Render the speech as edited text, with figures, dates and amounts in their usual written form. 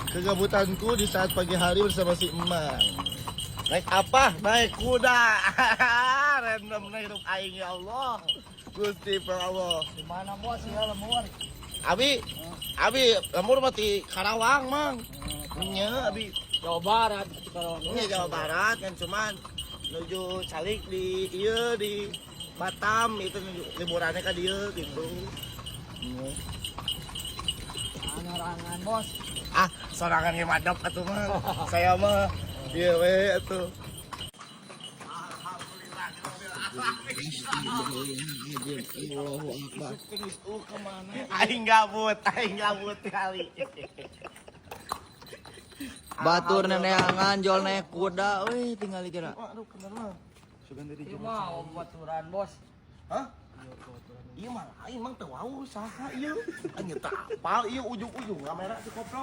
Kegabutanku di saat pagi hari bersama si Emang. Naik apa? Naik kuda. Random naik hidup aing, ya Allah. Gusti Allah. Di mana, bos, ya lembur? Abi, abi lembur mah ti Karawang, Mang. Nya abi. Jawa Barat kalau. Ini Jawa Barat kan, cuman nuju calik di iya di Batam itu, nuju liburannya ka dieu gitu. Nya. Sorangan, bos. Ah, sorangan ge madep atuh mah. Saya mah ieu we atuh. Allahu Akbar. Aing gabut kali. Batur neneangan jol naik kuda weh, tinggal kira. Aduh, bener mah. Ieu mah baturan, bos. Hah? Iya mah lain, Mang, teu wau saha ieu. Anjir, teu apal ieu ujung-ujung kamera si koplok.